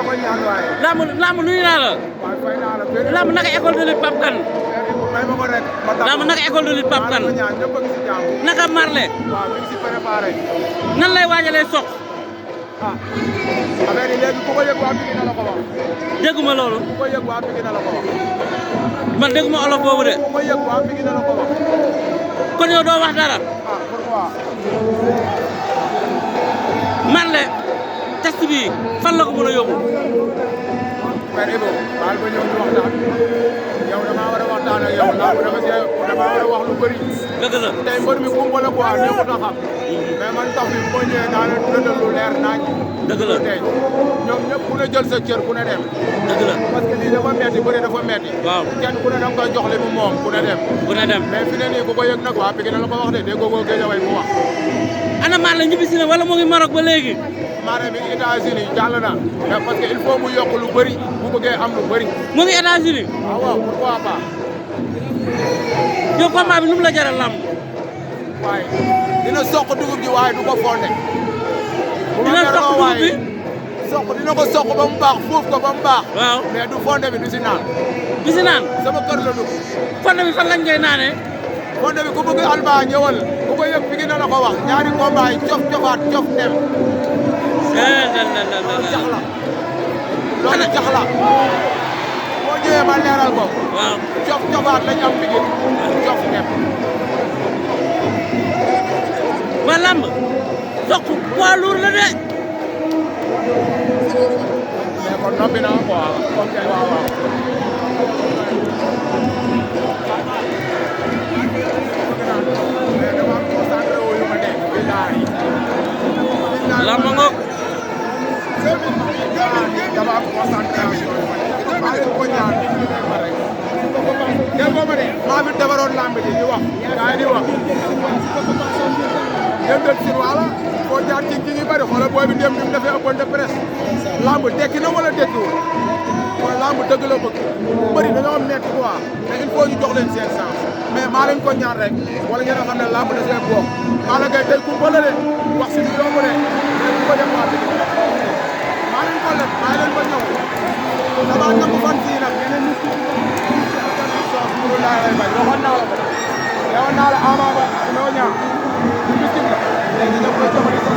ko ñaan waaye. lamb nuyu naa la. waaw fay naa la. lamb naka école de lutte Pape Kane. may ma ko rek. lamb naka école de lutte Pape Kane. ñëpp a ngi si jàmm. naka Marley. waaw mi ngi si préparé. nan lay waajalee soq. ah affaire yi léegi ku ko yëg waa Pikine la ko wax. dégguma loolu. ku ko yëg waa Pikine la ko wax. man dégguma olof boobu de. ku ko yëg waa Pikine la ko wax. kon yow doo wax dara. ah pourquoi. Marley test bi fan la ko mën a yóbbu. Père Ibo baal ba ñëw ñu waxtaan yow damaa war a waxtaan ak yow damaa war a wax lu bëri. dëgg la tey mbër mi kumpa la quoi neexut a xam. mais man tax bi boo ñëwee naa leen dëndal lu leer naaj. dëgg la tey ñoom ñëpp ku ne jël sa cër ku ne dem. dëgg la parce que lii dafa metti bëri dafa metti. waaw kenn ku ne da nga koy jox li mu moom ku ne dem. ku ne dem mais fi ne nii ku ko yëg nag waa Pikine la ko wax de déggoo ko Guédiawaye mu wax. ana Marley ñibbisi na wala mu ngi Maroc ba léegi. Marley mi ngi États-Unis jàll na. mais parce que il faut mu yokk lu bëri bu bëggee am lu bëri. mu ngi États-Unis. ah waaw pourquoi pas. yow combat bi nu mu la jaral lamb. waaye dina soq dugub ji waaye du ko fonde. dina soq dugub bi soq dina ko soq ba mu baax fuuf ko ba mu baax. waaw mais du fonde bi du si naan. du si naan. sama kër la dugg. fonde bi fan lañ koy naanee. fonde bi ku bëgg alba ñëwal ku ko yëg fi na la ko wax ñaari combat yi cof cofaat cof dem. loolu jax la. loolu jax la. boo ñëwee ma leeral ko. waaw cof cofaat lañ am fi cof dem. ba lamb soq poids lourd la de. mais kon noppi naa quoi comme tey waaw waaw. mais dama concentré wu yu ma nekk. lamb ngoog. dama am concentration yu ma nekk. maa leen ko ñaan dégg nga ma de maa fi defaroon lamb ji di wax. gaa yi di wax. yëngal si wàlla boo jaar ci ki ngi bëri xoolal booy bi dem bi mu defee open de presse lamb tekki na wala tekkiwul mooy lamb dëgg la bëgg bëri dañoo metti quoi mais il faut ñu jox leen seen chance mais maa leen ko ñaan rek wala ngeen a xam ne lamb da see bokk maa la ngay tey kumpa la de wax si lu yomb de mais bu ko def waa Pikine maa leen ko leb maa leen ko ñëw damaa nangu fan sii nag yeneen nit soos muru laa lay bañ waxoon naa la ko waxoon naa la Ama Ba noo ñaa léegi ñëpp koy joxali sa